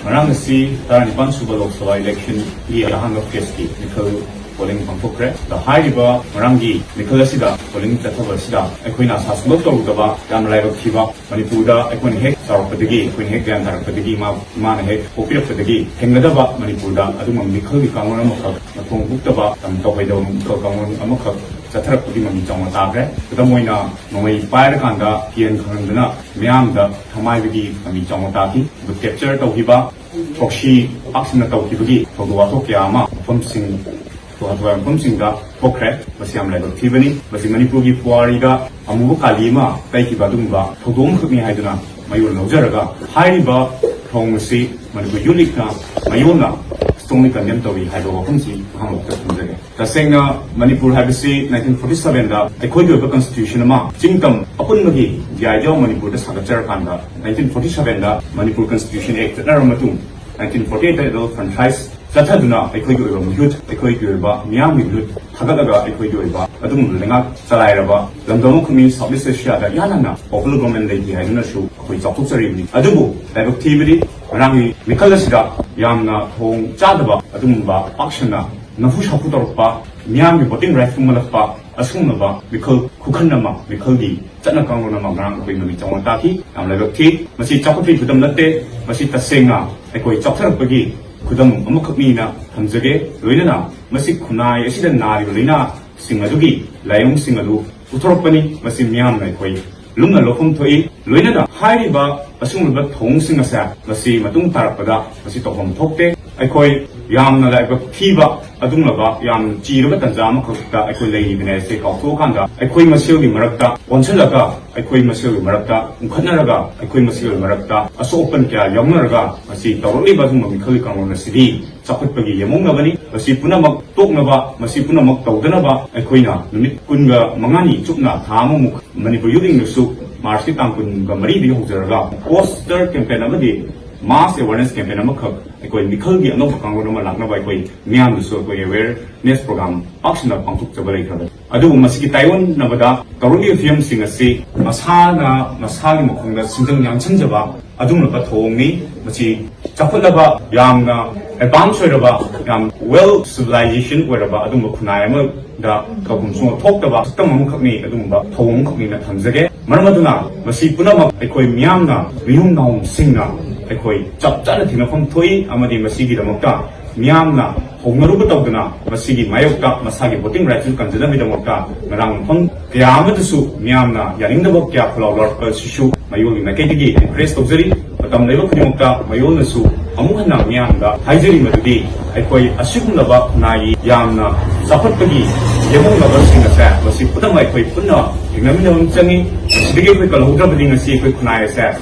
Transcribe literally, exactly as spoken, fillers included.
ꯉꯔꯥꯡ ꯑꯁꯤ ꯇꯔꯥꯅꯤꯄꯥꯟ ꯁꯨꯕ ꯂꯣꯛ ꯁꯚꯥ ꯏꯂꯦꯛꯁꯟꯒꯤ ꯑꯍꯥꯟꯕ ꯐꯦꯁꯀꯤ ꯃꯤꯈꯜ ꯄꯣꯂꯤꯡ ꯄꯥꯡꯊꯣꯛꯈ꯭ꯔꯦ꯫ ꯑꯗ ꯍꯥꯏꯔꯤꯕ ꯉꯔꯥꯡꯒꯤ ꯃꯤꯈꯜ ꯑꯁꯤꯗ, ꯄꯣꯂꯤꯡ ꯆꯠꯊꯕ ꯑꯁꯤꯗ ꯑꯩꯈꯣꯏꯅ ꯑꯁꯥ ꯁꯨꯡꯇꯧ ꯇꯧꯔꯨꯗꯕ, ꯌꯥꯝꯅ ꯂꯥꯏꯕꯛ ꯊꯤꯕ, ꯃꯅꯤꯄꯨꯔꯗ ꯑꯩꯈꯣꯏꯅ ꯍꯦꯛ ꯆꯥꯎꯔꯛꯄꯗꯒꯤ, ꯑꯩꯈꯣꯏꯅ ꯍꯦꯛ ꯒ꯭ꯌꯥꯟ ꯇꯥꯔꯛꯄꯗꯒꯤ, ꯏꯃꯥ, ꯏꯃꯥꯅ ꯍꯦꯛ ꯄꯣꯛꯄꯤꯔꯛꯄꯗꯒꯤ ꯊꯦꯡꯅꯗꯕ ꯃꯅꯤꯄꯨꯔꯗ ꯑꯗꯨꯒꯨꯝꯕ ꯃꯤꯈꯜꯒꯤ ꯀꯥꯡꯂꯣꯟ ꯑꯃꯈꯛ, ꯃꯊꯣꯡ ꯍꯨꯛꯇꯕ, ꯇꯝ ꯇꯧꯍꯩꯗꯕ ꯃꯤꯈꯜ ꯀꯥꯡꯂꯣꯟ ꯑꯃꯈꯛ ꯆꯠꯊꯔꯛꯄꯒꯤ ꯃꯃꯤ ꯆꯥꯎꯅ ꯇꯥꯈ꯭ꯔꯦ꯫ ꯈꯨꯗꯝ ꯑꯣꯏꯅ, ꯅꯣꯡꯃꯩ ꯄꯥꯏꯔꯀꯥꯟꯗ ꯀꯤꯍꯟ ꯈꯪꯍꯟꯗꯨꯅ ꯃꯤꯌꯥꯝꯗ ꯊꯃꯥꯏꯕꯒꯤ ꯃꯃꯤ ꯆꯥꯎꯅ ꯇꯥꯈꯤ꯫ ꯑꯗꯨ ꯀꯦꯞꯆꯔ ꯇꯧꯈꯤꯕ, ꯄ꯭ꯔꯣꯛꯁꯤ ꯄꯥꯛ ꯁꯟꯅ ꯇꯧꯈꯤꯕꯒꯤ ꯊꯧꯗꯣꯛ ꯋꯥꯊꯣꯛ ꯀꯌꯥ ꯑꯃ ꯃꯐꯝꯁꯤꯡ, ꯇꯣꯉꯥꯟ ꯇꯣꯉꯥꯟꯕ ꯃꯐꯝꯁꯤꯡꯗ ꯊꯣꯛꯈ꯭ꯔꯦ꯫ ꯃꯁꯤ ꯌꯥꯝ ꯂꯥꯏꯕꯛ ꯊꯤꯕꯅꯤ꯫ ꯃꯁꯤ ꯃꯅꯤꯄꯨꯔꯒꯤ ꯄꯨꯋꯥꯔꯤꯗ ꯑꯃꯨꯕ ꯀꯥꯂꯤ ꯑꯃ ꯇꯩꯈꯤꯕ ꯑꯗꯨꯒꯨꯝꯕ ꯊꯧꯗꯣꯛ ꯑꯃꯈꯛꯅꯤ ꯍꯥꯏꯗꯨꯅ ꯃꯌꯣꯟ ꯂꯧꯖꯔꯒ, ꯍꯥꯏꯔꯤꯕ ꯊꯧꯑꯣꯡ ꯑꯁꯤ ꯃꯅꯤꯄꯨꯔ ꯌꯨꯠ ꯂꯤꯛꯅ ꯃꯌꯣꯟꯅ strongly condemn ꯇꯧꯏ ꯍꯥꯏꯕ ꯋꯥꯐꯝꯁꯤ ꯑꯍꯥꯟꯕ ꯃꯛꯇꯗ ꯊꯝꯖꯒꯦ꯫ ꯇꯁꯦꯡꯅ, ꯃꯅꯤꯄꯨꯔ ꯍꯥꯏꯕꯁꯤ nineteen forty seven ꯗ ꯑꯩꯈꯣꯏꯒꯤ ꯑꯣꯏꯕ constitution ꯑꯃ ꯆꯤꯡꯇꯝ ꯑꯄꯨꯟꯕꯒꯤ, the idea of ꯃꯅꯤꯄꯨꯔꯗ ꯁꯥꯒꯠꯆꯔꯀꯥꯟꯗ, nineteen forty seven ꯗ Manipur Constitution Act ꯆꯠꯅꯔꯕ ꯃꯇꯨꯡ, nineteen forty eight ꯗ adult franchise ꯆꯠꯊꯗꯨꯅ ꯑꯩꯈꯣꯏꯒꯤ ꯑꯣꯏꯕ ꯃꯤꯍꯨꯠ, ꯑꯩꯈꯣꯏꯒꯤ ꯑꯣꯏꯕ ꯃꯤꯌꯥꯝꯒꯤ ꯃꯤꯍꯨꯠ ꯊꯥꯒꯠꯂꯒ, ꯑꯩꯈꯣꯏꯒꯤ ꯑꯣꯏꯕ ꯑꯗꯨꯒꯨꯝꯕ ꯂꯩꯉꯥꯛ ꯆꯂꯥꯏꯔꯕ ꯂꯝꯗꯝ ꯑꯃꯈꯛꯅꯤ꯫ South East Asia ꯗ ꯏꯍꯥꯟ ꯍꯥꯟꯅ popular government ꯂꯩꯈꯤ ꯍꯥꯏꯗꯨꯅꯁꯨ ꯑꯩꯈꯣꯏ ꯆꯥꯎꯊꯣꯛꯆꯔꯤꯕꯅꯤ꯫ ꯑꯗꯨꯕꯨ ꯂꯥꯏꯕꯛ ꯊꯤꯕꯗꯤ, ꯉꯔꯥꯡꯒꯤ ꯃꯤꯈꯜ ꯑꯁꯤꯗ ꯌꯥꯝꯅ ꯊꯧꯑꯣꯡ ꯆꯥꯗꯕ ꯑꯗꯨꯒꯨꯝꯕ ꯄꯥꯛ ꯁꯟꯅ ꯅꯝꯐꯨ ꯁꯥꯐꯨ ꯇꯧꯔꯛꯄ, ꯃꯤꯌꯥꯝꯒꯤ voting rights ꯀꯨꯝꯃꯜꯂꯛꯄ, ꯑꯁꯤꯒꯨꯝꯂꯕ ꯃꯤꯈꯜ ꯈꯨꯈꯟ ꯑꯃ, ꯃꯤꯈꯜꯒꯤ ꯆꯠꯅ ꯀꯥꯡꯂꯣꯟ ꯑꯃ ꯉꯔꯥꯡ ꯑꯩꯈꯣꯏ ꯃꯃꯤꯠ ꯆꯥꯎꯅ ꯇꯥꯈꯤ꯫ ꯌꯥꯝ ꯂꯥꯏꯕꯛ ꯊꯤ꯫ ꯃꯁꯤ ꯆꯥꯎꯈꯠꯄꯒꯤ ꯈꯨꯗꯝ ꯅꯠꯇꯦ꯫ ꯃꯁꯤ ꯇꯁꯦꯡꯅ ꯑꯩꯈꯣꯏ ꯆꯥꯎꯊꯔꯛꯄꯒꯤ ꯈꯨꯗꯝ ꯑꯃꯈꯛꯅꯤꯅ ꯊꯝꯖꯒꯦ꯫ ꯂꯣꯏꯅꯅ ꯃꯁꯤ ꯈꯨꯟꯅꯥꯏ ꯑꯁꯤꯗ ꯅꯥꯔꯤꯕ ꯂꯥꯏꯅꯥꯁꯤꯡ ꯑꯗꯨꯒꯤ ꯂꯥꯏꯑꯣꯡꯁꯤꯡ ꯑꯗꯨ ꯎꯠꯊꯣꯔꯛꯄꯅꯤ꯫ ꯃꯁꯤ ꯃꯤꯌꯥꯝꯅ ꯑꯩꯈꯣꯏ ꯂꯨꯝꯅ ꯂꯧꯐꯝ ꯊꯣꯛꯏ꯫ ꯂꯣꯏꯅꯅ ꯍꯥꯏꯔꯤꯕ ꯑꯁꯤꯒꯨꯝꯂꯕ ꯊꯧꯑꯣꯡꯁꯤꯡ ꯑꯁꯦ ꯃꯁꯤ ꯃꯇꯨꯡ ꯇꯥꯔꯛꯄꯗ ꯃꯁꯤ ꯇꯧꯐꯝ ꯊꯣꯛꯇꯦ꯫ ꯑꯩꯈꯣꯏ ꯌꯥꯝꯅ ꯂꯥꯏꯕꯛ ꯊꯤꯕ ꯑꯗꯨꯒꯨꯝꯂꯕ, ꯌꯥꯝ ꯆꯤꯔꯕ ꯇꯟꯖꯥ ꯑꯃꯈꯛꯇ ꯑꯩꯈꯣꯏ ꯂꯩꯔꯤꯕꯅꯦ ꯍꯥꯏꯁꯦ ꯀꯥꯎꯊꯣꯛꯑꯀꯥꯟꯗ, ꯑꯩꯈꯣꯏ ꯃꯁꯦꯜꯒꯤ ꯃꯔꯛꯇ ꯑꯣꯟꯁꯤꯜꯂꯒ, ꯑꯩꯈꯣꯏ ꯃꯁꯦꯜꯒꯤ ꯃꯔꯛꯇ ꯎꯪꯈꯠꯅꯔꯒ, ꯑꯩꯈꯣꯏ ꯃꯁꯦꯜꯒꯤ ꯃꯔꯛꯇ ꯑꯁꯣꯛ ꯑꯄꯟ ꯀꯌꯥ ꯌꯥꯎꯅꯔꯒ, ꯃꯁꯤ ꯇꯧꯔꯛꯂꯤꯕ ꯑꯗꯨꯒꯨꯝꯕ ꯃꯤꯈꯜꯒꯤ ꯀꯥꯡꯂꯣꯟ ꯑꯁꯤꯗꯤ ꯆꯥꯎꯈꯠꯄꯒꯤ ꯌꯦꯃꯧꯅꯕꯅꯤ꯫ ꯃꯁꯤ ꯄꯨꯝꯅꯃꯛ ꯇꯣꯛꯅꯕ, ꯃꯁꯤ ꯄꯨꯝꯅꯃꯛ ꯇꯧꯗꯅꯕ ꯑꯩꯈꯣꯏꯅ ꯅꯨꯃꯤꯠ ꯀꯨꯟꯒ ꯃꯉꯥꯅꯤ ꯆꯨꯞꯅ, ꯊꯥ ꯑꯃꯃꯨꯛ ꯃꯅꯤꯄꯨꯔ ꯌꯨꯠ ꯂꯤꯡꯅꯁꯨ ꯃꯥꯔꯆꯀꯤ ꯇꯥꯡ ꯀꯨꯟꯒ ꯃꯔꯤꯗꯒꯤ ꯍꯧꯖꯔꯒ poster campaign ꯑꯃꯗꯤ mass awareness campaign ꯑꯃꯈꯛ, ꯑꯩꯈꯣꯏ ꯃꯤꯈꯜꯒꯤ ꯑꯅꯧꯕ ꯀꯥꯡꯂꯣꯟ ꯑꯃ ꯂꯥꯛꯅꯕ ꯑꯩꯈꯣꯏ ꯃꯤꯌꯥꯝꯗꯁꯨ ꯑꯩꯈꯣꯏ awareness program ꯄꯥꯛ ꯁꯟꯅ ꯄꯥꯡꯊꯣꯛꯆꯕ ꯂꯩꯈ꯭ꯔꯕꯅꯤ꯫ ꯑꯗꯨꯕꯨ ꯃꯁꯤꯒꯤ ꯇꯥꯏꯑꯣꯟꯅꯕꯗ ꯇꯧꯔꯛꯂꯤꯕ ꯐꯤꯕꯝꯁꯤꯡ ꯑꯁꯤ ꯃꯁꯥꯅ ꯃꯁꯥꯒꯤ ꯃꯈꯣꯡꯗ ꯁꯤꯡꯖꯪ ꯌꯥꯟꯁꯤꯟꯖꯕ ꯑꯗꯨꯒꯨꯝꯂꯕ ꯊꯧꯑꯣꯡꯅꯤ꯫ ꯃꯁꯤ ꯆꯥꯎꯈꯠꯂꯕ, ꯌꯥꯝꯅ ꯑꯦꯗꯚꯥꯟꯁ ꯑꯣꯏꯔꯕ, ꯌꯥꯝ ꯋꯦꯜ ꯁꯤꯚꯤꯂꯥꯏꯖꯦꯁꯟ ꯑꯣꯏꯔꯕ ꯑꯗꯨꯝꯕ ꯈꯨꯟꯅꯥꯏ ꯑꯃꯗ ꯇꯧꯐꯝ ꯁꯨꯡꯊꯣꯛꯇꯕ ꯁꯛꯇꯝ ꯑꯃꯈꯛꯅꯤ, ꯑꯗꯨꯒꯨꯝꯕ ꯊꯧꯑꯣꯡ ꯑꯃꯈꯛꯅꯤꯅ ꯊꯝꯖꯒꯦ꯫ ꯃꯔꯝ ꯑꯗꯨꯅ ꯃꯁꯤ ꯄꯨꯝꯅꯃꯛ ꯑꯩꯈꯣꯏ ꯃꯤꯌꯥꯝꯅ, ꯃꯤꯍꯨꯝ ꯅꯥꯍꯨꯝꯁꯤꯡꯅ ꯑꯩꯈꯣꯏ ꯆꯞ ꯆꯥꯅ ꯊꯦꯡꯅꯐꯝ ꯊꯣꯛꯏ, ꯑꯃꯗꯤ ꯃꯁꯤꯒꯤꯗꯃꯛꯇ ꯃꯤꯌꯥꯝꯅ ꯍꯧꯅꯔꯨꯕ ꯇꯧꯗꯅ ꯃꯁꯤꯒꯤ ꯃꯥꯌꯣꯛꯇ ꯃꯁꯥꯒꯤ ꯚꯣꯇꯤꯡ ꯔꯥꯏꯠꯁꯨ ꯀꯟꯖꯅꯕꯒꯤꯗꯃꯛꯇ ꯉꯔꯥꯡ ꯃꯐꯝ ꯀꯌꯥ ꯑꯃꯗꯁꯨ ꯃꯤꯌꯥꯝꯅ ꯌꯥꯅꯤꯡꯗꯕ ꯀꯌꯥ ꯈꯣꯜꯂꯥꯎ ꯂꯥꯎꯔꯛꯄ ꯑꯁꯤꯁꯨ ꯃꯌꯣꯜꯒꯤ ꯃꯥꯏꯀꯩꯗꯒꯤ ꯑꯦꯟꯀꯔꯦꯖ ꯇꯧꯖꯔꯤ꯫ ꯃꯇꯝ ꯂꯩꯕ ꯈꯨꯗꯤꯡꯃꯛꯇ ꯃꯌꯣꯜꯅꯁꯨ ꯑꯃꯨꯛ ꯍꯟꯅ ꯃꯤꯌꯥꯝꯗ ꯍꯥꯏꯖꯔꯤ ꯃꯗꯨꯗꯤ ꯑꯩꯈꯣꯏ ꯑꯁꯤꯒꯨꯝꯂꯕ ꯈꯨꯟꯅꯥꯏꯒꯤ ꯌꯥꯝꯅ ꯆꯥꯎꯈꯠꯄꯒꯤ ꯂꯦꯝꯍꯧꯅꯕꯁꯤꯡ ꯑꯁꯦ ꯃꯁꯤ ꯄꯨꯝꯅꯃꯛ ꯑꯩꯈꯣꯏ ꯄꯨꯟꯅ ꯊꯦꯡꯅꯃꯤꯟꯅꯕ ꯑꯃ ꯆꯪꯉꯤ꯫ ꯃꯁꯤꯗꯒꯤ ꯑꯩꯈꯣꯏ ꯀꯜꯍꯧꯗ꯭ꯔꯕꯗꯤ ꯉꯁꯤ ꯑꯩꯈꯣꯏ ꯈꯨꯟꯅꯥꯏ ꯑꯁꯦ